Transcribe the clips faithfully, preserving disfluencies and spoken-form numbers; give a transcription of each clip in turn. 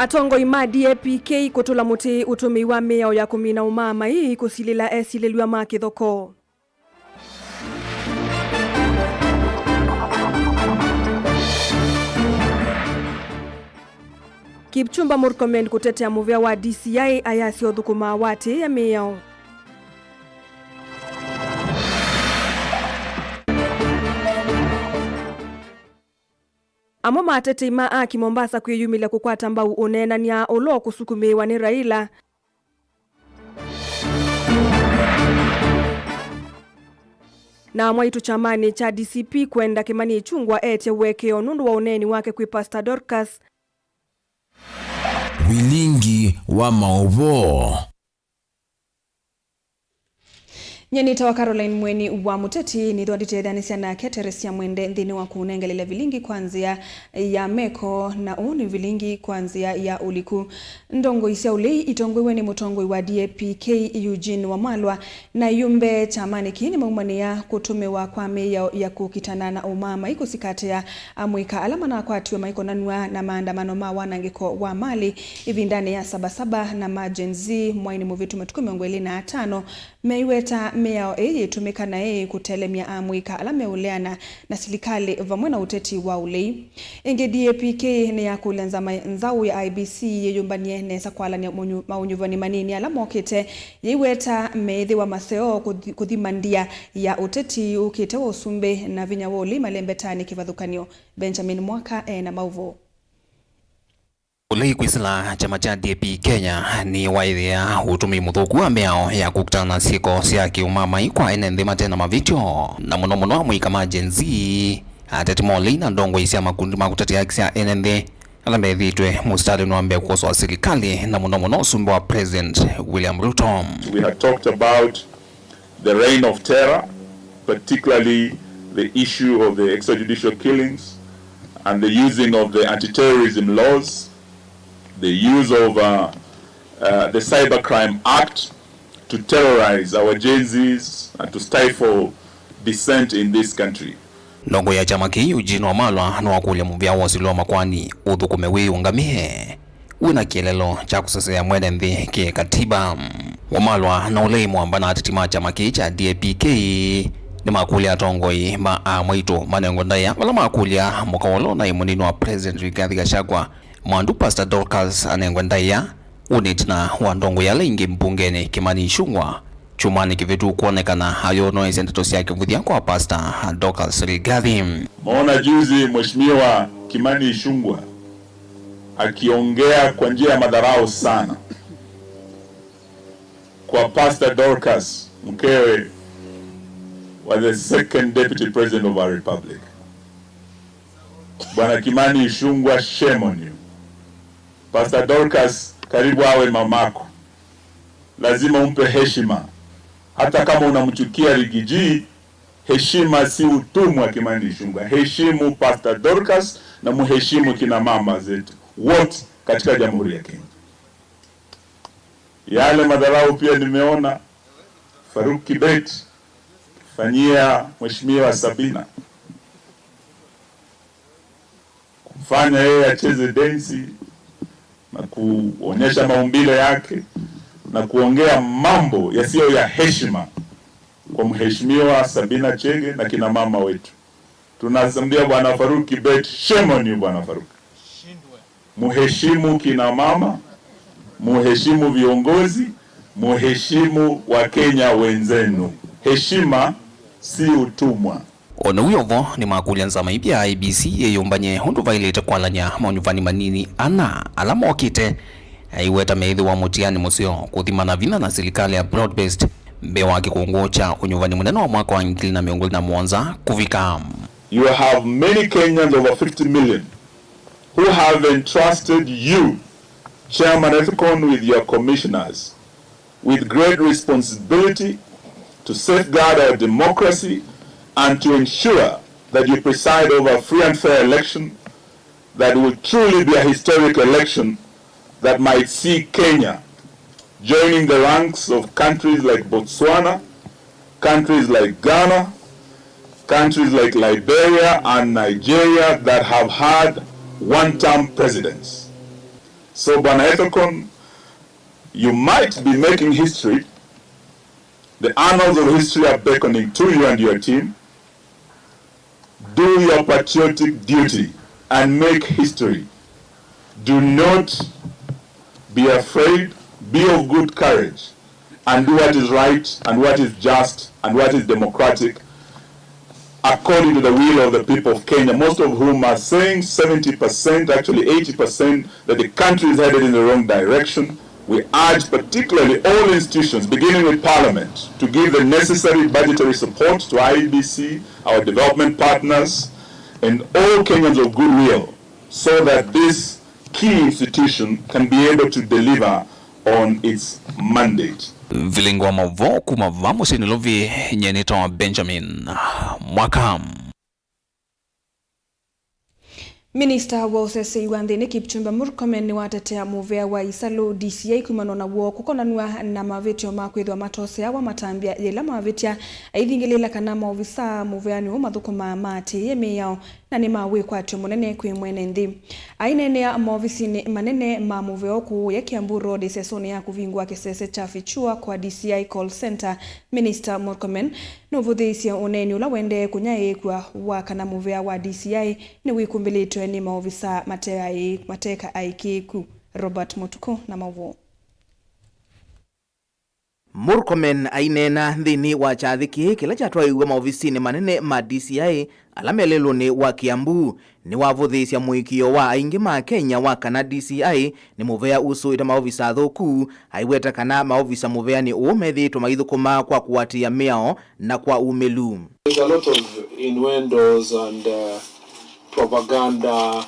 Atongoi ma D A P K kũtũla mũtĩ ũtũmĩi wa mĩao ya kũmina ũmaamai kũsilĩla esilĩlw'a ma kĩthoko. Kipchumba Murkomen kũtetea mũvĩa wa D C I ayasya ũthũkũmaa wa atĩĩa mĩao. Amwe ma atetei ma aki Mombasa kwĩyumĩlya kũkwata mbau ũneenany'a ũla ũkũsukumĩĩwa nĩ Raila. Na mwaitũ kyamanĩ kya D C P kwenda Kĩmani Ichung'wa etye ũekeo nũndũ wa ũneeni wake kwĩ Pastor Dorcas. Vilingi wa maũvoo. Nyie nĩtawa Caroline Mweni wa Mũteti, nĩthwa nditetheanĩsya nake Teresia Mwende nthĩnĩ wa kũnengelelya vilingi kwa nzĩa ya meko, na ũũ nĩ vilingi kwa nzĩa ya ũliku. Ndongoi sya ũlei itongoew'e nĩ mũtongoi wa D A P K Eugene Wamalwa na iyũmbe kyamanĩ kĩĩ nĩmaumanĩa kũtũmĩwa kwa mĩao ya kũkitana na ũmaamai kũsikatĩa amũika ala manakwatiwe maikonanw'a na maandamano ma wanangĩko wa malĩ ĩvindanĩ ya Saba Saba na ma Gen Z mwainĩ mũvĩtu matukũ mĩongo ĩlĩ na atano, meiweta mĩao ĩĩ yĩtũmĩka naĩ kũtelemya amũika ala meũleana na silikalĩ vamwe na ũteti wa ũlei. Ĩngĩ, D A P K nĩyakũlya nzama nzaũ ya I E B C yĩyũmbany'e nesa kwalany'a maũnyũ-, maũnyuvani manini ala mokĩte, yĩiweta meĩthĩwa maseo kũthi-, kũthima ndia ya ũteti ũkĩte wa ũsumbĩ na vinya wa ũlei malembetanĩ kĩvathũkany'o. Benjamin Mwaka e na maũvoo. Ũlei kwĩsĩla kyama kya D A P Kenya nĩwaĩthĩa ũtũmĩi mũthũku wa mĩao ya kũkitana na syĩko sya kĩũmamai kwa ene nthĩ mate na mavĩtyo, na mũno mũno amũika ma Gen Z, ateti ma ũlei na ndongoi sya makundi ma kũtetea haki sya ene nthĩ ala methĩĩtwe mũsitalĩnĩ wa mbee kũkosoa silikalĩ, na mũno mũno ũsumbĩ wa President William Ruto. We had talked about the reign of terror, particularly the issue of the extrajudicial killings and the using of the anti-terrorism laws, the use of, uh, uh, the Cybercrime Act to terrorize our Gen Zs and to stifle dissent in this country. Ndongoi ya kyama kĩĩ Eugene Wamalwa nĩwakũlya mũvĩa wa ũsili wa makoani ũthũkũme wĩũngamĩe wĩna kĩeleelo kya kũsesea mwene nthĩ kĩ katiba. Wamalwa na ũlei mwamba na ateti ma kyama kĩĩ kya D A P K nĩmakũlya atongoi ma amwaitũ manengwe ndaĩa vala makũlya mũkawalo naĩ mũnini wa President Rigathi Gachagua, mwandu Pastor Dorcas anengwe ndaĩa. Ũũ nĩ ĩtina wa ndongoi ala ingĩ mbungenĩ Kĩmani Ichung'wa kyumwanĩ kĩvĩtu kwonekana ayũnoesya ndeto sya kĩvũthya kwa Pastor Dorcas Rigathi. Maona juzi Mheshimiwa Kimani Ichung'wa akiongea kwa njia ya madharau sana kwa Pastor Dorcas, mkewe wa the second deputy president of our republic. Bwana Kimani Ichung'wa, shame on you. Pastor Dorcas karibu awe mamako. Lazima umpe heshima. Hata kama unamchukia Rigiji, heshima si utumwa, Kimani Ichung'wa. Heshimu Pastor Dorcas na muheshimu kina mama zetu wote katika Jamhuri ya Kenya. Yale madharau pia nimeona Farouk Kibet fanyia Mheshimiwa Sabina, kumfanya yeye acheze densi na kuonyesha maumbile yake na kuongea mambo yasiyo ya heshima kwa Mheshimiwa Sabina Chege na kina mama wetu. Tunasambia Bwana Farouk Kibet, shame on you, Bwana Farouk. Muheshimu kina mama, muheshimu viongozi, muheshimu Wakenya wenzenu. Heshima si utumwa. O na wĩ o vo, nĩmakũlya nzama ivya ya I E B C yĩyũmbany'e ũndũ vaĩlĩte kwalany'a maũnyuvani manini ana ala mokĩte, aiweta meĩthĩwa mũtiani mũseo kũthimana vinya na silikalĩ ya broad-based mbee wa kĩkũngũ kya ũnyuvani mũnene wa mwaka wa ngili na mĩongo ĩlĩ na mũonza kũvika. You have many Kenyans, over fifty million, who have entrusted you, Chairman Ethicon, with your commissioners, with great responsibility to safeguard our democracy and to ensure that you preside over a free and fair election that will truly be a historic election that might see Kenya joining the ranks of countries like Botswana, countries like Ghana, countries like Liberia and Nigeria that have had one-term presidents. So, Bwana Ethekon, you might be making history. The annals of history are beckoning to you and your team. Do your patriotic duty and make history. Do not be afraid, be of good courage, and do what is right, and what is just, and what is democratic, according to the will of the people of Kenya, most of whom are saying, seventy percent, actually eighty percent, that the country is headed in the wrong direction. We urge particularly all institutions, beginning with Parliament, to give the necessary budgetary support to I E B C, our development partners, and all Kenyans of goodwill, so that this key institution can be able to deliver on its mandate. Vilingi wa maũvoo kuma vaa mũsyĩ Nairobi, nyie nĩtawa Benjamin Mwaka. Minista wa ũseseĩ wa nthĩnĩ Kipchumba Murkomen nĩwatetea mũvea wa Isalu D C I kumanwa na woo kũkonanw'a na mavĩtyo ma kwĩthĩwa matoseawa matambya yĩla mavĩtya, aithingĩlĩĩla kana maovisaa mũveanĩ ũũ mathũkũmaa maatĩĩe mĩao na nĩ ma wĩkwatyo mũnene kwĩ mwene nthĩ. Aineenea maovisinĩ manene ma mũvea ũkũũya Kiambu Road ĩsesonĩ ya kũvingũa kĩsese kya Fichua kwa D C I call center, Minista Murkomen nũvũthĩĩsye ũneeni ũla ũendee kũnyaĩĩkw'a wa kana mũvea wa D C I nĩwĩkumbĩlĩtwe nĩ maovisaa mate aĩ-, mateka aĩkĩĩku. Robert Mũtukũ na maũvoo. Murkomen aineena nthĩnĩ wa kyathĩ kĩĩ kĩla kyatwaĩiw'e maovisinĩ manene ma D C I ala me lelũnĩ wa Kiambu, nĩwavũthĩĩsya mũĩkĩĩo wa aingĩ ma Kenya wa kana D C I nĩ mũvea ũsũĩte maovisa athũku, aiweta kana maovisa mũveanĩ ũũ methĩĩtwe maithũkũma kwa kũatĩĩa mĩao na kwa umĩlu. There's a lot of innuendos and, uh, propaganda,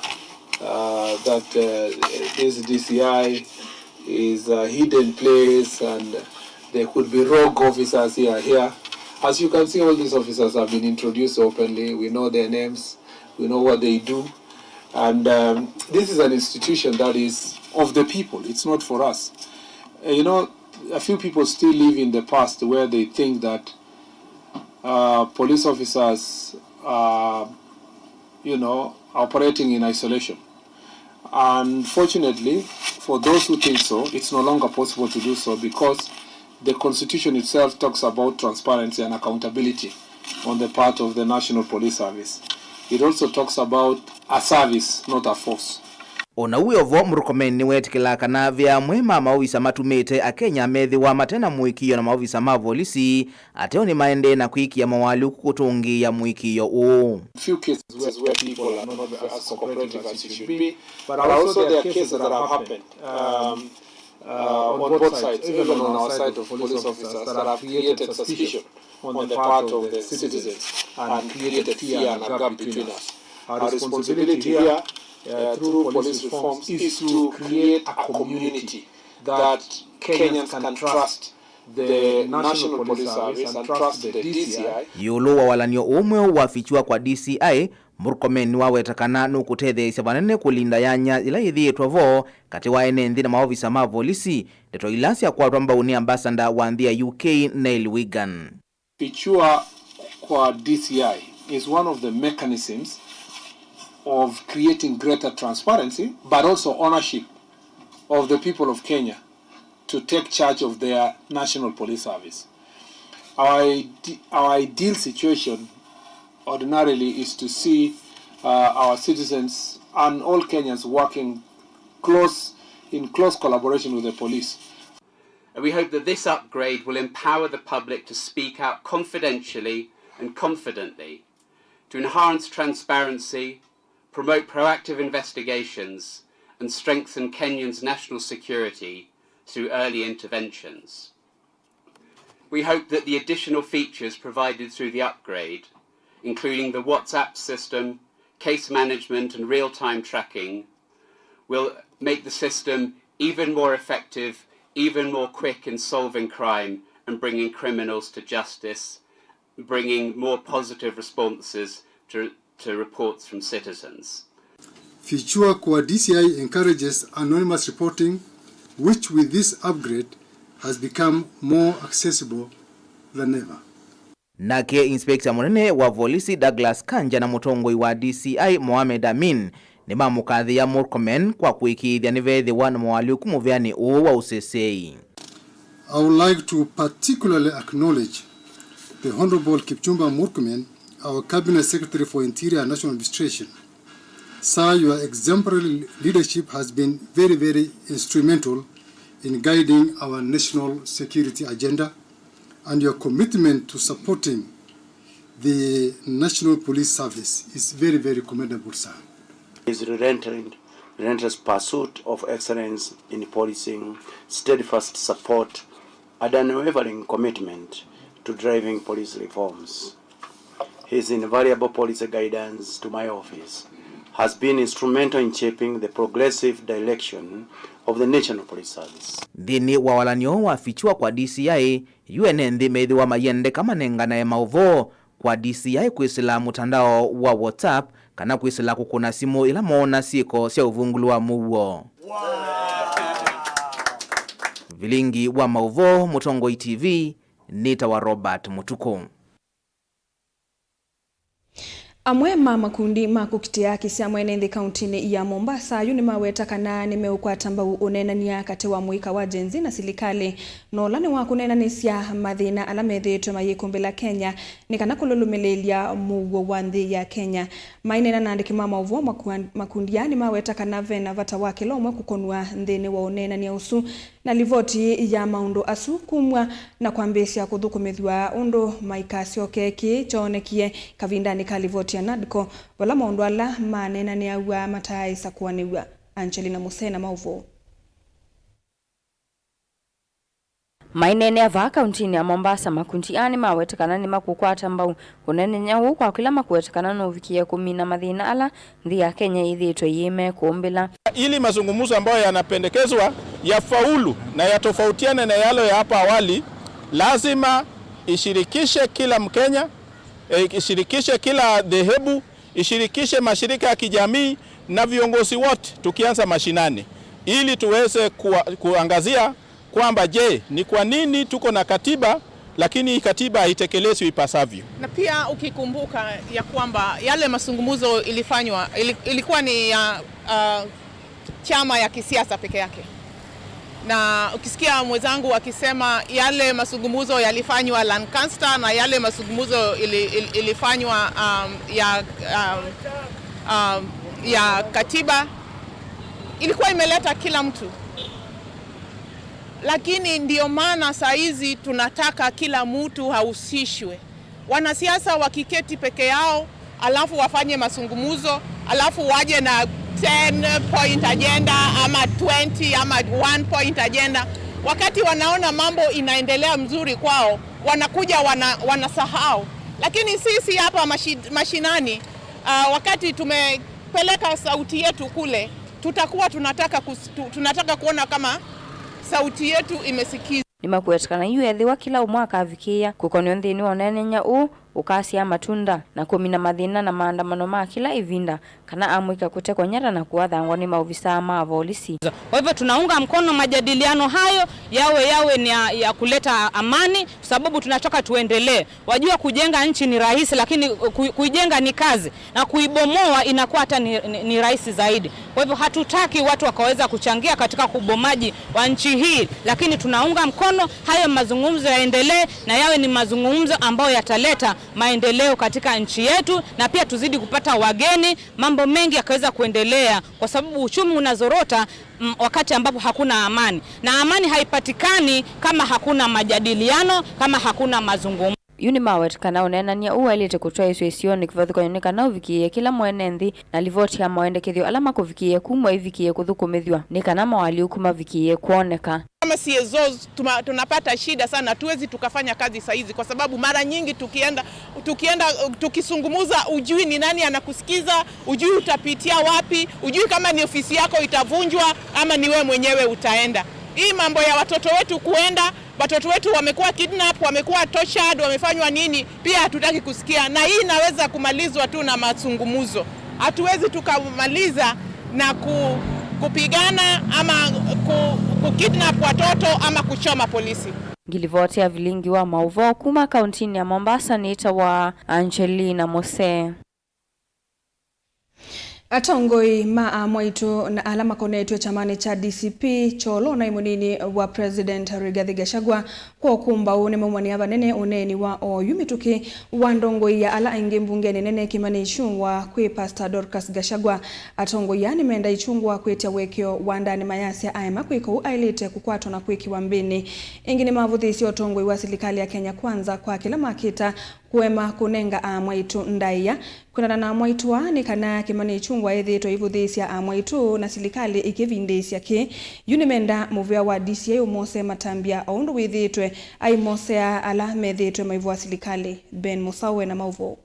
uh, that, uh, this D C I is a hidden place and there could be rogue officers here, here. As you can see, all these officers have been introduced openly. We know their names. We know what they do. And, um, this is an institution that is of the people. It's not for us. Uh, you know, a few people still live in the past where they think that, uh, police officers are, you know, operating in isolation. Unfortunately, for those who think so, it's no longer possible to do so because the constitution itself talks about transparency and accountability on the part of the National Police Service. It also talks about a service, not a force. O na ũu wĩ o vo, Murkomen nĩweetĩkĩlaa kana ve amwe ma maovisa matumĩte Akenya methĩwa mate na mũĩkĩĩo na maovisa ma volisi, ateo nĩmaendee na kwĩkĩa moalyũku kũtũngĩĩa mũĩkĩĩo ũũ. Few cases where, where people are not as cooperative as it should be, but also there are cases that have happened, um, uh, on both sides, even on our side of police officers, that have created suspicion on the part of the citizens and created fear and a gap between us. Our responsibility here, uh, through police reforms is to create a community that Kenyans can trust the National Police Service and trust the D C I. Ĩũlũ wa walany'o ũũ mweũ wafikiwa kwa D C I, Murkomen nĩwaweta kana nũkũtetheesya vanene kũlinda yanya yĩla yĩthĩĩtwe vo katĩ wa ene nthĩ na maovisa ma volisi, ndeto ila syakwatwa mbau nĩ ambassador wa nthĩ ya U K, Neil Wigan. Fichua kwa D C I is one of the mechanisms of creating greater transparency, but also ownership of the people of Kenya to take charge of their National Police Service. Our ide-, our ideal situation ordinarily is to see, uh, our citizens and all Kenyans working close, in close collaboration with the police. And we hope that this upgrade will empower the public to speak out confidentially and confidently, to enhance transparency, promote proactive investigations, and strengthen Kenyans' national security through early interventions. We hope that the additional features provided through the upgrade, including the WhatsApp system, case management, and real-time tracking, will make the system even more effective, even more quick in solving crime and bringing criminals to justice, bringing more positive responses to, to reports from citizens. Fichua kwa D C I encourages anonymous reporting, which with this upgrade has become more accessible than ever. Nake inspector mũnene wa volisi Douglas Kanja na mũtongoi wa D C I Mohamed Amin Nĩmamũkathĩĩa Murkomen kwa kũĩkĩĩthya nĩveethĩwa na moalyũku mũvĩanĩ ũũ wa ũseseei. I would like to particularly acknowledge the Honorable Kipchumba Murkomen, our Cabinet Secretary for Interior and National Administration. Sir, your exemplary leadership has been very, very instrumental in guiding our national security agenda, and your commitment to supporting the National Police Service is very, very commendable, sir. His relentless, relentless pursuit of excellence in policing, steadfast support, and unwavering commitment to driving police reforms. His invaluable policy guidance to my office has been instrumental in shaping the progressive direction of the National Police Service. Nthĩnĩ wa walan'yo wafikiwa kwa D C I, yu ene nthĩ methĩwa mayendeka manenganae maũvoo kwa D C I kwĩsĩla mũtandao wa WhatsApp kana kwĩsĩla kũkũna simũ ĩla moona syĩko sya ũvungũlu wa mũuo. Vilingi wa maũvoo, Mũtongoi T V, nĩtawa Robert Mũtukũ. Amwe ma makundi ma kũkitĩa haki sya mwene nthĩ kauntinĩ ya Mombasa yu nĩmaweta kana nĩmeũkwata mbau ũneenany'a katĩ wa mũika wa Gen Z na silikalĩ, na ũla nĩ wa kũneenanĩsya mathĩna ala methĩĩtwe mayĩkũmbĩla Kenya nĩ kana kũlũlũmĩlĩĩlya mũuo wa nthĩ ya Kenya. Maineena na andĩki ma maũvoo, makua-, makundi aa nĩmaweta kana ve na vata wa kĩla ũmwe kũkonw'a nthĩnĩ wa ũneenany'a ũsu, na livoti ya maũndũ asu kumw'a na kwambĩĩsya kũthũkũmĩthw'a ũndũ maikasyoke kĩĩ kyoonekie kavindanĩ ka livoti ya NADCO, vala maũndũ ala maneenanĩaw'a mataaĩsa kũanĩw'a. Angelina Musena, maũvoo. Maineenea vaa kauntinĩ ya Mombasa, makundi aa nĩmaweta kana nĩmakũkwata mbau ũneenany'a ũũ kwa kĩla makũweta kana nũvikĩe kũmina mathĩna ala nthĩ ya Kenya yĩthĩĩtwe yĩmekũmbĩla. Ili mazungumzo ambayo yanapendekezwa yafaulu na yatofautiane na yale ya hapa awali, lazima ishirikishe kila Mkenya, eh, ishirikishe kila dhehebu, ishirikishe mashirika ya kijamii na viongozi wote, tukianza mashinani, ili tuweze kua-, kuangazia kwamba, je, ni kwa nini tuko na katiba lakini hii katiba haitekelezwi ipasavyo? Na pia ukikumbuka ya kwamba yale mazungumzo ilifanywa, ili-, ilikuwa ni ya, uh, chama ya kisiasa peke yake. Na ukisikia mwenzangu akisema yale mazungumzo yalifanywa Lancaster na yale mazungumzo ili-, ili-, ilifanywa, um, ya, um, um, ya katiba, ilikuwa imeleta kila mtu. Lakini ndio maana saa hizi tunataka kila mtu ahusishwe. Wanasiasa wakiketi peke yao, alafu wafanye mazungumzo, alafu waje na ten point agenda ama twenty ama one point agenda, wakati wanaona mambo inaendelea mzuri kwao, wanakuja wana-, wanasahau. Lakini sisi hapa mashi-, mashinani, ah, wakati tumepeleka sauti yetu kule, tutakuwa tunataka kus-, tu-, tunataka kuona kama sauti yetu imesikizwa. Nĩmakũweta kana yu ethĩwa kĩla ũmwe akavikĩĩa kũkonw'a nthĩnĩ wa ũneenany'a ũũ ũkasyaa matunda na kũmina mathĩna na maandamano ma kĩla ĩvinda, kana amũika kũtekwa nyata na kũathangwa nĩ maovisaa ma volisi. Kwa hivyo tunaunga mkono majadiliano hayo yawe, yawe ni ya, ya kuleta amani, sababu tunataka tuendelee. Wajua kujenga nchi ni rahisi, lakini ku-, kuijenga ni kazi, na kuibomoa inakuwa hata ni, ni, ni rahisi zaidi. Kwa hivyo hatutaki watu wakaweza kuchangia katika ubomaji wa nchi hii, lakini tunaunga mkono hayo mazungumzo yaendelee, na yawe ni mazungumzo ambayo yataleta maendeleo katika nchi yetu, na pia tuzidi kupata wageni, mambo mengi yakaweza kuendelea, kwa sababu uchumi unazorota, mm, wakati ambapo hakuna amani, na amani haipatikani kama hakuna majadiliano, kama hakuna mazungumzo. Yu nĩmaweta kana ũneenany'a ũũ waĩlĩte kũtwaĩĩsw'a isionĩ kĩvathũkany'o nĩ kana ũvikĩĩe kĩla mwene nthĩ, na livoti ya maendekethyo ala makũvikĩĩe kumw'a ĩvikĩĩe kũthũkũmĩthw'a nĩ kana moalyũku mavikĩĩe kwoneka. Kama C S Os tuma-, tunapata shida sana, hatuwezi tukafanya kazi saa hizi kwa sababu mara nyingi tukienda, tukienda, tukizungumza, hujui ni nani anakusikiza, hujui utapitia wapi, hujui kama ni ofisi yako itavunjwa ama ni wewe mwenyewe utaenda. Hii mambo ya watoto wetu kuenda, watoto wetu wamekuwa kidnap, wamekuwa tortured, wamefanywa nini, pia hatutaki kusikia. Na hii inaweza kumalizwa tu na mazungumzo. Hatuwezi tukamaliza na ku-, kupigana ama ku-, kukidnap watoto ama kuchoma polisi. Ngilivoti ya vilingi wa maũvoo kuma kauntinĩ ya Mombasa nĩtawa Angelina Mose. Atongoi ma Amwaitũ na ala makonetw'e kyamanĩ kya D C P kya ũlonai mũnini wa President Rigathi Gachagua kwa ũkũmbaũ nĩmaumania vanene ũneeni wa oyu mĩtũkĩ wa ndongoi ya ala aingĩ mbungenĩ nene Kimani Ichung'wa kwĩ Pastor Dorcas Gachagua. Atongoi aa nĩmenda Ichung'wa kwĩtya ũekeo wandanĩ mayasya aema kwĩka ũu aĩlĩte kũkwatwa na kwĩkĩwa mbĩnĩ. Ĩngĩ nĩmavũthĩĩsye ũtongoi wa silikalĩ ya Kenya Kwanza kwa kĩla makĩta kũema kũnenga Amwaitũ ndaĩa. Kwĩanana na Amwaitũ aa nĩ kana Kimani Ichung'wa ethĩĩtwe aivũthĩĩsya Amwaitũ na silikalĩ ĩkĩvindĩĩsya kĩ. Yu nĩmenda mũvĩa wa D C I ũmosee matambya o ũndũ wĩthĩĩtwe aimosea ala methĩĩtwe maivũa silikalĩ. Ben Mũsaũ ena maũvoo.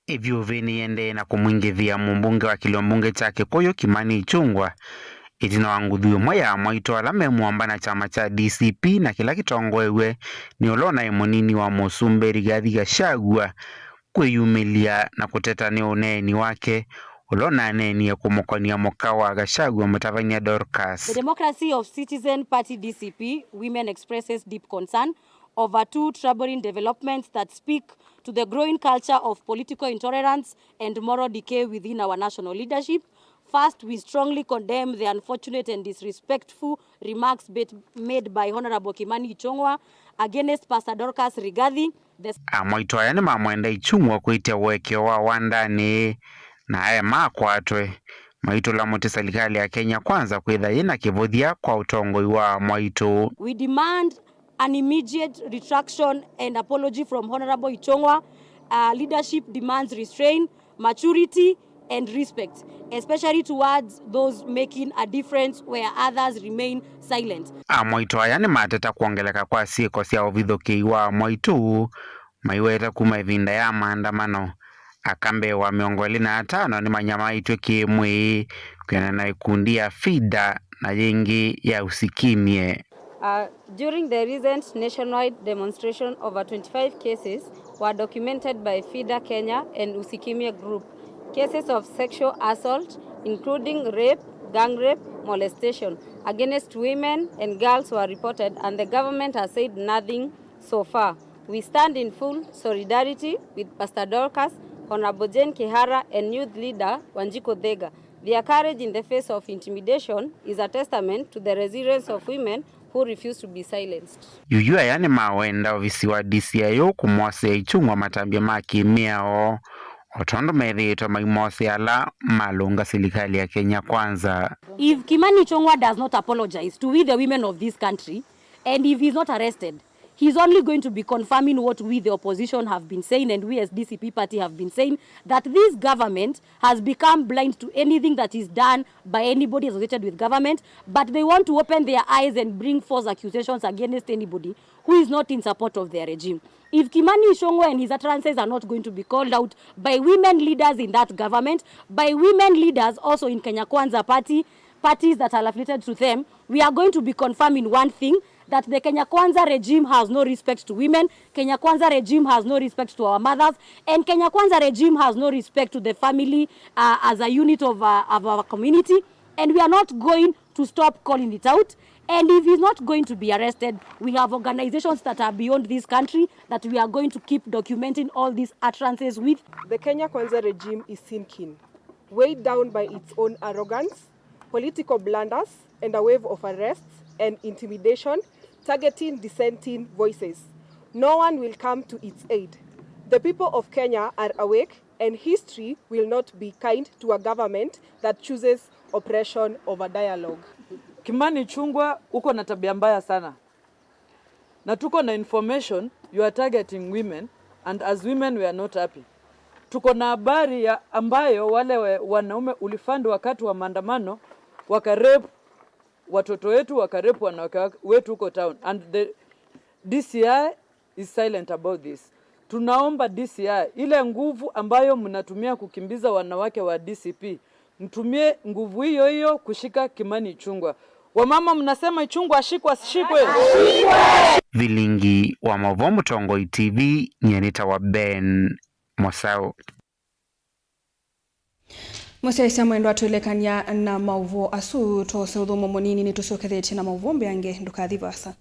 Ĩvyũvĩ nĩyĩendee na kũmwingĩvĩa mũmbunge wa kĩlio mbunge kya Kĩkũyũ Kimani Ichung'wa ĩtina wa nguthu ĩmwe ya Amwaitũ ala me mũamba na kyama kya D C P na kĩla kĩtongoew'e nĩ ũla ũnaĩ mũnini wa mũsumbĩ Rigathi Gachagua kwĩyumĩlya na kũteta nĩ ũneeni wake ũla ũnaneenie kũmũkonia mũka wa Gachagua, mũtavany'a Dorcas. The Democracy of Citizen Party, D C P, women expresses deep concern over two troubling developments that speak to the growing culture of political intolerance and moral decay within our national leadership. First, we strongly condemn the unfortunate and disrespectful remarks bet-, made by Honorable Kimani Ichung'wa against Pastor Dorcas Rigathi, the Amwaitũ aya nĩmamwenda Ichung'wa kwĩtya ũekeo wa wandanĩ na aema akwatwe, maitũla mũtĩ silikalĩ ya Kenya Kwanza kwĩtha yĩna kĩvũthya kwa ũtongoi wa Amwaitũ. We demand an immediate retraction and apology from Honorable Ichung'wa. Uh, leadership demands restraint, maturity, and respect, especially towards those making a difference where others remain silent. Amwaitũ aya nĩmateta kwongeleka kwa syĩko sya ũvithũkĩi wa Amwaitũ maiweta kuma ĩvinda ya maandamano. Aka mbee wa mĩongo ĩlĩ na atano nĩmanyamaĩtw'e kĩ-mwĩĩ kwĩanana na ĩkundi ya FIDA na yĩngĩ ya Usikimie. Uh, during the recent nationwide demonstration, over twenty-five cases were documented by FIDA Kenya and Usikimie group. Cases of sexual assault, including rape, gang rape, molestation against women and girls were reported, and the government has said nothing so far. We stand in full solidarity with Pastor Dorcas, Honorable Jane Kihara, and youth leader Wanjiku Thega. Their courage in the face of intimidation is a testament to the resilience of women who refuse to be silenced. Yuyu aya nĩmawenda ovisi wa D C I kũmosea Ichung'wa matambya ma kĩmĩao, o tondũ methĩĩtwe maimosea ala malũnga silikalĩ ya Kenya Kwanza. If Kimani Ichung'wa does not apologize to we the women of this country, and if he's not arrested, he's only going to be confirming what we the opposition have been saying and we as D C P party have been saying, that this government has become blind to anything that is done by anybody associated with government, but they want to open their eyes and bring false accusations against anybody who is not in support of their regime. If Kimani Ichung'wa and his utterances are not going to be called out by women leaders in that government, by women leaders also in Kenya Kwanza party, parties that are affiliated to them, we are going to be confirming one thing, that the Kenya Kwanza regime has no respect to women, Kenya Kwanza regime has no respect to our mothers, and Kenya Kwanza regime has no respect to the family, uh, as a unit of, uh, of our community, and we are not going to stop calling it out. And if he's not going to be arrested, we have organizations that are beyond this country that we are going to keep documenting all these utterances with. The Kenya Kwanza regime is sinking, weighed down by its own arrogance, political blunders, and a wave of arrests and intimidation targeting dissenting voices. No one will come to its aid. The people of Kenya are awake, and history will not be kind to a government that chooses oppression over dialogue. Kimani Ichung'wa, uko na tabia mbaya sana. Na tuko na information you are targeting women, and as women we are not happy. Tuko na habari ya ambayo wale we-, wanaume ulifund wakati wa maandamano waka rape watoto wetu, waka rape wanawake wak-, wetu huko town, and the D C I is silent about this. Tunaomba D C I, ile nguvu ambayo mnatumia kukimbiza wanawake wa D C P, mtumie nguvu hiyo hiyo kushika Kimani Ichung'wa. Wamama mnasema Ichung'wa ashikwe, asishikwe? Vilingi wa maũvoo Mũtongoi T V, nyie nĩtawa Ben Mosau. Mũsyaĩĩsya mwendwa, twĩlekany'a na maũvoo asu, twose ũthũmũo mũnini, nĩtũsyokethetye na maũvoo mbeange, ndũkathi vaasa.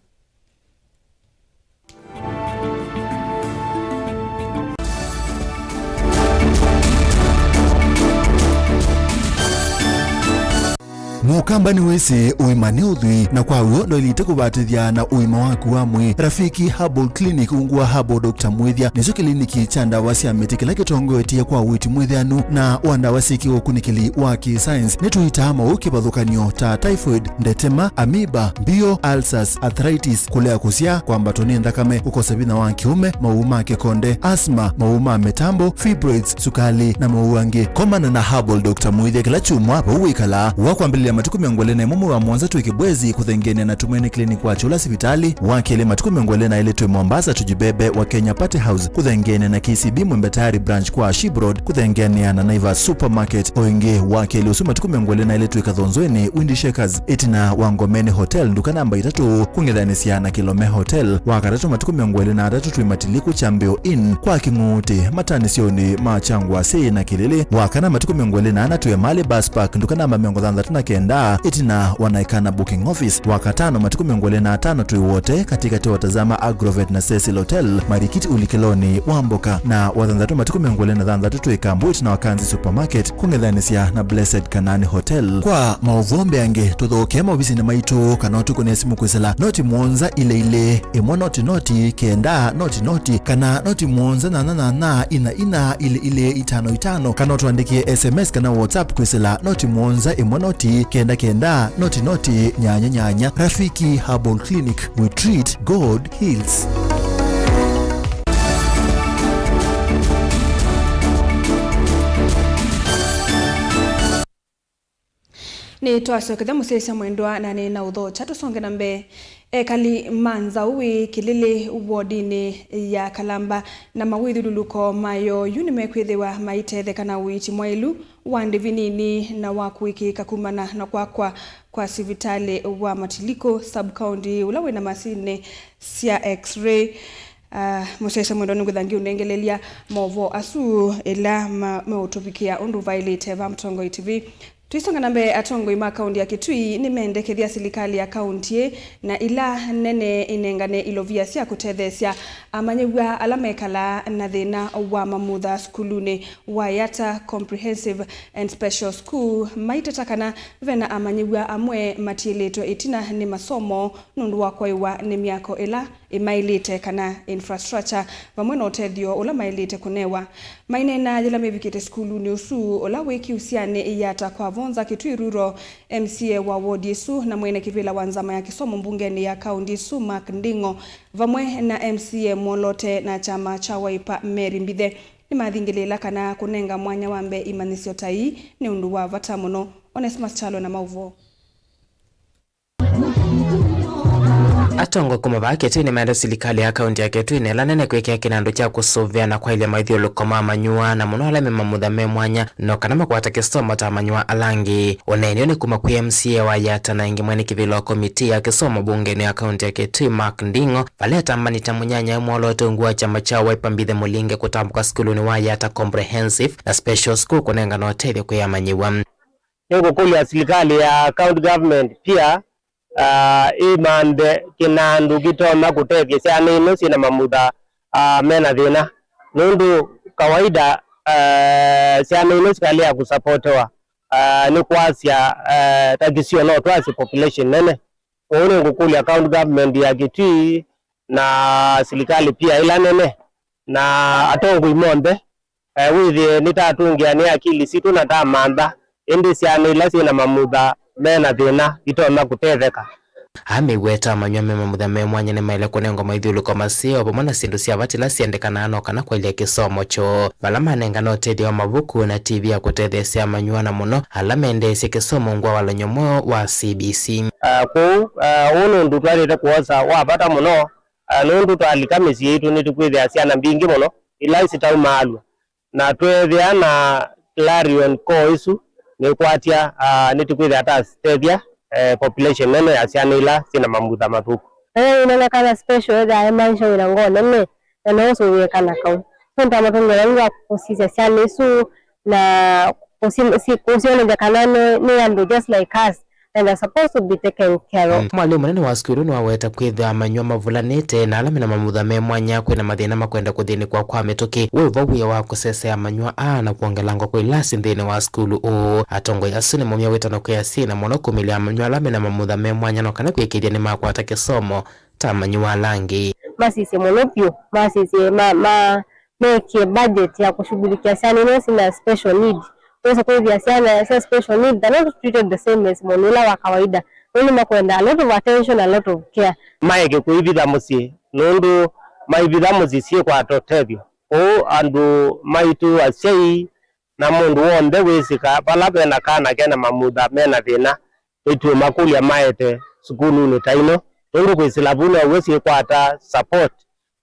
Mũkamba nĩwĩsĩ ũima nĩ ũthwii, na kwa w'o ndwaĩlĩte kũvatĩthya na ũima waku wa mwĩĩ. Rafiki Herbal Clinic ungu wa Herbal Doctor Mwĩthya nĩkyo kĩliniki kya ndawa sya mĩtĩ kĩla kĩtongoetye kwa ũiiti mwĩthĩanu na wa ndawa syĩ kĩũkunĩkĩli wa kĩ-science. Nĩtũitaa maũũ kĩvathũkany'o ta typhoid, ndetema, amoeba, mbio, ulcers, arthritis, kũlea kũsyaa, kwambatwa nĩ nthakame, kũkosa vinya wa kĩũme, maũũ ma kĩkonde, asthma, maũũ ma mĩtambo, fibroids, sukali, na maũũ angĩ. Komana na Herbal Doctor Mwĩthya kĩla kyumwa vau wĩkalaa. Wa kwambĩlĩlya matukũ mĩongo ĩlĩ na ĩmwe mwei wa mũonza twĩ Kibwezi kũthengeanĩa na Tumaini Clinic wa Kyũla sivitalĩ. Wa kelĩ matukũ mĩongo ĩlĩ na elĩ twĩ Mombasa Tujibebe wa Kenya Party House kũthengeanĩa na K C B Mwembe Tayari branch kwa Ship Road kũthengeanĩa na Naivas Supermarket. O ĩngĩ wa kelĩ ũsu matukũ mĩongo ĩlĩ na elĩ twĩ Kathonzoeni Windy Shakers ĩtina wa Ngomeni Hotel nduka namba itatũ kũng'ethanĩsya na Kilome Hotel. Wa katatũ matukũ mĩongo ĩlĩ na atatũ twĩ Matiliku Kyambĩo Inn kwa Kĩng'ũũtĩ matanĩsyonĩ ma Kyangwasĩ na Kĩlĩlĩ. Wa kana matukũ mĩongo ĩlĩ na ana twĩ Emali Bus Park nduka namba mĩongo thanthatũ na kenda ĩtina wa Naikana Booking Office. Wa katano matukũ mĩongo ĩlĩ na atano twĩ Wote katĩkatĩ wa Tazama Agrovet na Cecil Hotel marikiti ũlikĩlonĩ wa mboka. Na wa thanthatũ matukũ mĩongo ĩlĩ na thanthatũ twĩ Kambu ĩtina wa Kanzi Supermarket kũng'ethanĩsya na Blessed Kanani Hotel. Kwa maũvoo mbeange, tũthokee maovisinĩ maitũ kana ũtũkũnĩe simũ kwĩsĩla noti mũonza ilĩ ilĩ ĩmwe noti noti kenda noti noti kana noti mũonza nyanya nyanya ina ina ilĩ ilĩ itano itano, kana ũtũandĩkĩe S M S kana WhatsApp kwĩsĩla noti mũonza ĩmwe noti kenda kenda noti noti nyanya nyanya. Rafiki Herbal Clinic, we treat, God heals. Nĩtwasokethya mũsyaĩĩsya mwendwa na nĩ na ũthokya tũsonge na mbee. Ekali ma Nzaũi Kĩlĩlĩ wodinĩ ya Kalamba na mawĩthyũlũlũko mayo yu nĩmekwĩthĩwa maitetheka na ũiiti mwaĩlu wa ndĩvi nini na wa kũĩkĩĩka kumana na kwakwa kwa sivitalĩ wa Matilikũ sub-county ũla wĩna masinĩ sya X-ray. Ah, mũsyaĩĩsya mwendwa nĩngwĩtha ngĩũnengelelya maũvoo asu ĩla ma-, meũtũvikĩa ũndũ vaĩlĩte va Mũtongoi T V. Tũisonga na mbee, atongoi ma kaunti ya Kitui nĩmendekethya silikalĩ ya kaunti ĩ na ila nene inengane ilovia sya kũtetheesya amanyĩw'a ala mekalaa na thĩna wa mamutha sukulunĩ wa Yatta Comprehensive and Special School, maiteta kana vena amanyĩw'a amwe matiĩlĩtwe ĩtina nĩ masomo nũndũ wa kwaĩwa nĩ myako ĩla ĩmaĩlĩte kana infrastructure, vamwe na ũtethyo ũla maĩlĩte kũnewa. Maineena yĩla mevikĩte sukulunĩ ũsu ũla wĩ Kiusianĩ Yatta Kwavonza Kitui Rural, M C A wa wodi ĩsu na mwene kĩvĩla wa nzama ya kĩsomo mbungenĩ ya kaunti ĩsu Mark Nding'o, vamwe na M C A mwolote na kyama kya Wiper Mary Mbithe, nĩmathingĩlĩĩla kana kũnenga mwanya wa mbee imanyĩsyo ta ii nĩ ũndũ wa vata mũno. Onesmus Kyalo na maũvoo. Atongoi kuma vaa Kitui nĩmaendete silikalĩ ya kaunti ya Kitui na ĩla nene kwĩkĩa kĩnandũ kya kũsũvĩa na kwaĩlya mathyũlũko ma amanyĩw'a, na mũno ala me mamutha me mwanya, no kana makwate kĩsomo ta amanyĩw'a ala angĩ. Ũneeni ũũ nĩ kuma kwĩ M C A wa Yatta na ĩngĩ mwene kĩvĩla wa komitii ya kĩsomo mbungenĩ ya kaunti ya Kitui, Mark Nding'o, vala etambanĩte mũnyanyae mwolote ungu wa kyama kya Wiper Mbithe Mũlinge kũtambũka sukulunĩ wa Yatta Comprehensive na Special School kũnengana ũtethyo kwĩ amanyĩw'a. Nĩngũkũlya silikalĩ ya county government pia, ah, ĩmanthe kĩnandũ kĩtonya kũtethya syana ino syĩna mamutha, ah, mena thĩna. Nũndũ kawaida, ah, syana ino sikalea kũsapotewa, ah, nĩ kwasya, ah, ta kĩsio no twasye population nene. Ũu nĩngũkũlya county government ya Kitui na silikalĩ pia ĩla nene na atongoi monthe, eh, wĩthĩe nĩtatũngĩa nĩ akili sitũ na tamantha, ĩndĩ syana ila syĩna mamutha mena thĩna itonya kũtetheka. Amĩweta amanywa me mamutha me mwanya nĩmaĩle kũnengwa maithyũlũko maseo vamwe na syĩndũ sya vata ila syendekanaa no kana kwaĩlya kĩsomo kyoo. Vala manengana ũtethyo wa mavuku na T V ya kũtetheesya amanywa na mũno ala mendeesye kĩsomo ungu wa walany'o mweũ wa C B C. Ah, kwoou, ah, ũũ nĩ ũndũ twaĩlĩte kwosa wa vata mũno, ah, nũndũ twalika mĩsyĩ yitũ nĩtũkwĩthĩa syana mbingĩ mũno ila isitaumaalw'a, na tweethĩa na Clarion Call ĩsu nĩkwatya, ah, nĩtũkwĩthĩa tatethya, eh, population nene ya syana ila syĩna mamutha mathũku. Na yĩu ĩnene kana special ethĩwa e maisha wĩna ngoo nene, na no ũsũvĩe kana kau. Nũndũ ta mũtũngĩla ũu wa kũsisya syana isu na kũsi-, si-, kũsyonethya kana nĩ, nĩ andũ just like us, and are supposed to be taken care of. Mm. Mwalimũ mũnene wa sukulu nĩwaweta kwĩthĩa amanyĩw'a mavulanĩte na ala mena mamutha me mwanya kwĩna mathĩna makwenda kũthĩnĩkwa kwa mĩtũkĩ. Wĩ vo wĩa wa kũsesea amanyĩw'a aa na kwongelangwa kwa ilasi nthĩnĩ wa sukulu ũũ? Atongoi asu nĩmaumya wĩtano kwĩ asyai na mũno kũmĩlya amanyĩw'a ala mena mamutha me mwanya no kana kwĩkĩĩthya nĩmakwata kĩsomo ta amanyĩw'a ala angĩ. Masisye mũno vyũ, masisye ma, ma, mekĩe budget ya kũshughulikia syana ino sina special need. Wesa kwĩthĩa syana sya special need, they're not treated the same as mũndũ ũla wa kawaida. Nũndũ makwenda a lot of attention, a lot of care. Maeke kũivitha mũsyĩ, nũndũ maivitha mũsyĩ syĩkwata ũtethyo. Kwoou andũ maitũ, asyai, na mũndũ w'onthe wĩsĩ ka vala vena kana kena mamutha mena thĩna, nĩtũũmakũlya maete sukulunĩ ta ino, nũndũ kwĩsĩla vu now'o syĩkwata support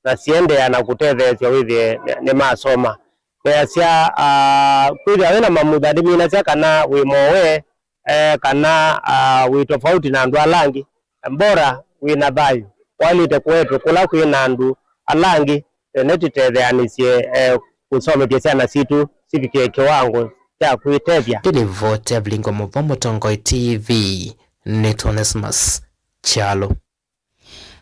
na siendeea na kũtetheesya wĩthĩe nĩ, nĩmasoma. Neasya, ah, kwĩthĩa wĩna mamutha ndĩminasya kana wĩ mowe, eh, kana, ah, wĩ tofauti na andũ ala angĩ. Mbora wĩna thayũ, waĩlĩte kũetwe kũla kwĩ na andũ ala angĩ, eh, nĩtũtetheanĩsye, eh, kũsomethya syana sitũ sivikĩe kĩwango kya kwĩtethya. Ĩlivoti ya Vilingo Mũvo, Mũtongoi T V, nĩ Onesmus Kyalo.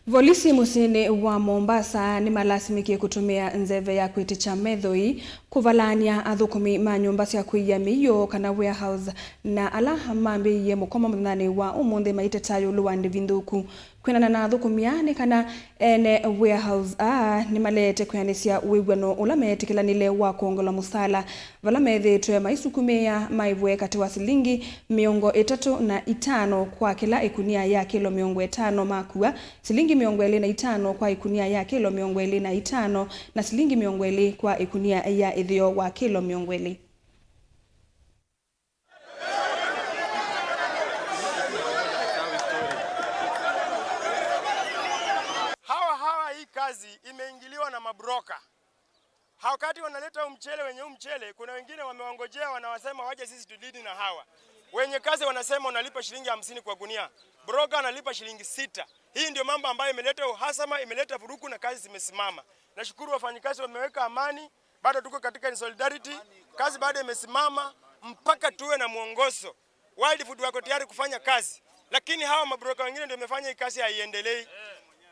Volisi mũsyĩnĩ wa Mombasa nĩmalasimĩkie kũtũmĩa nzeve ya kwĩtĩkya methoi kũvalaany'a athũkũmi ma nyũmba sya kũia mĩio kana warehouse na ala mambĩĩie mũkomo mũthenyanĩ wa ũmũnthĩ maiteta ĩũlũ wa ndĩvi nthũku. Kwĩanana na athũkũmi aa nĩ kana ene warehouse aa nĩmaleete kwĩanĩsya wĩw'ano ũla meetĩkĩlanile wa kwongelwa mũsaala, vala methĩĩtwe maisukumĩĩa maĩvwe katĩ wa silingi mĩongo ĩtatũ na itano kwa kĩla ĩkunia ya kĩlo mĩongo ĩtano makua, silingi mĩongo ĩlĩ na itano kwa ĩkunia ya kĩlo mĩongo ĩlĩ na itano, na silingi mĩongo ĩlĩ kwa ĩkunia ya ĩtheo wa kĩlo mĩongo ĩlĩ. Hawa hawa, hii kazi imeingiliwa na mabroka. Wakati wanaleta huu mchele, wenye huu mchele, kuna wengine wamewangojea, wanawasema waje sisi tudili na hawa. Wenye kazi wanasema unalipa shilingi hamsini kwa gunia. Broker analipa shilingi sita. Hii ndio mambo ambayo imeleta uhasama, imeleta vurugu na kazi zimesimama. Nashukuru wafanyikazi wameweka amani, bado tuko katika solidarity. Kazi bado imesimama mpaka tuwe na mwongozo. World Food wako tayari kufanya kazi, lakini hawa mabroka wengine ndio imefanya hii kazi haiendelei.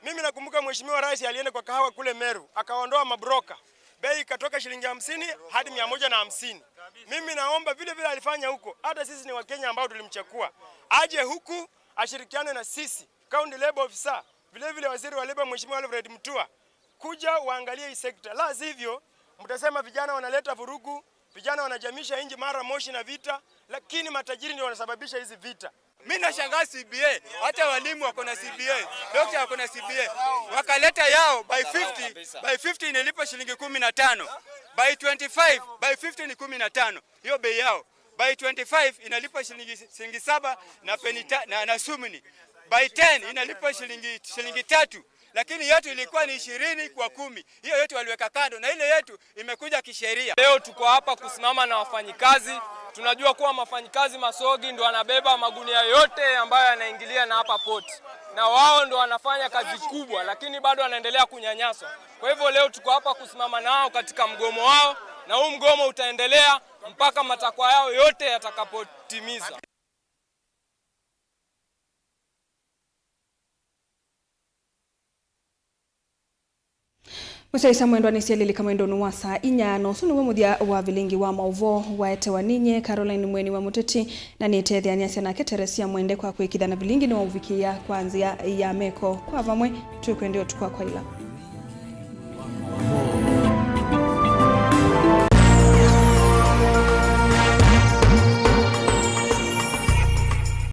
Mimi nakumbuka Mheshimiwa Rais alienda kwa kahawa kule Meru, akaondoa mabroka, bei ikatoka shilingi hamsini hadi mia moja na hamsini. Mimi naomba vile vile alifanya huko, hata sisi ni Wakenya ambao tulimchagua, aje huku ashirikiane na sisi, County Labour Officer, vile vile Waziri wa Labour Mheshimiwa Alfred Mutua, kuja uangalie hii sekta, la sivyo mtasema vijana wanaleta vurugu, vijana wanajamisha nchi mara moshi na vita, lakini matajiri ndio wanasababisha hizi vita. Mi nashangaa C B A, hata walimu wako na C B A, doctor wako na C B A. Wakaleta yao by fifty, by fifty inalipwa shilingi kumi na tano. By twenty-five, by fifty ni kumi na tano. Hiyo bei yao. By twenty-five inalipwa shilingi, shilingi saba na peni ta-, na, na sumni. By ten inalipwa shilingi, shilingi tatu. Lakini yetu ilikuwa ni ishirini kwa kumi. Hiyo yetu waliweka kando na ile yetu imekuja kisheria. Leo tuko hapa kusimama na wafanyikazi. Tunajua kuwa wafanyikazi Masogi ndio wanabeba magunia yote ambayo yanaingilia na hapa port. Na wao ndio wanafanya kazi kubwa, lakini bado wanaendelea kunyanyaswa. Kwa hivyo leo tuko hapa kusimama nao katika mgomo wao, na huu mgomo utaendelea mpaka matakwa yao yote yatakapotimizwa. Mũsyaĩĩsya mwendwa, nĩsyelilika mwendonĩ wa saa inya, na ũsu nĩw'o mũthya wa vilingi wa maũvoo waetewa ninyie Caroline Mweni wa Mũteti, na nĩtetheanyasya nake Teresia Mwende kwa kwĩkitha na vilingi nĩwaũvikĩĩa kwa nzĩa ya meko. Kwa vamwe, twĩkwendea ũtukũ wa kwaĩla.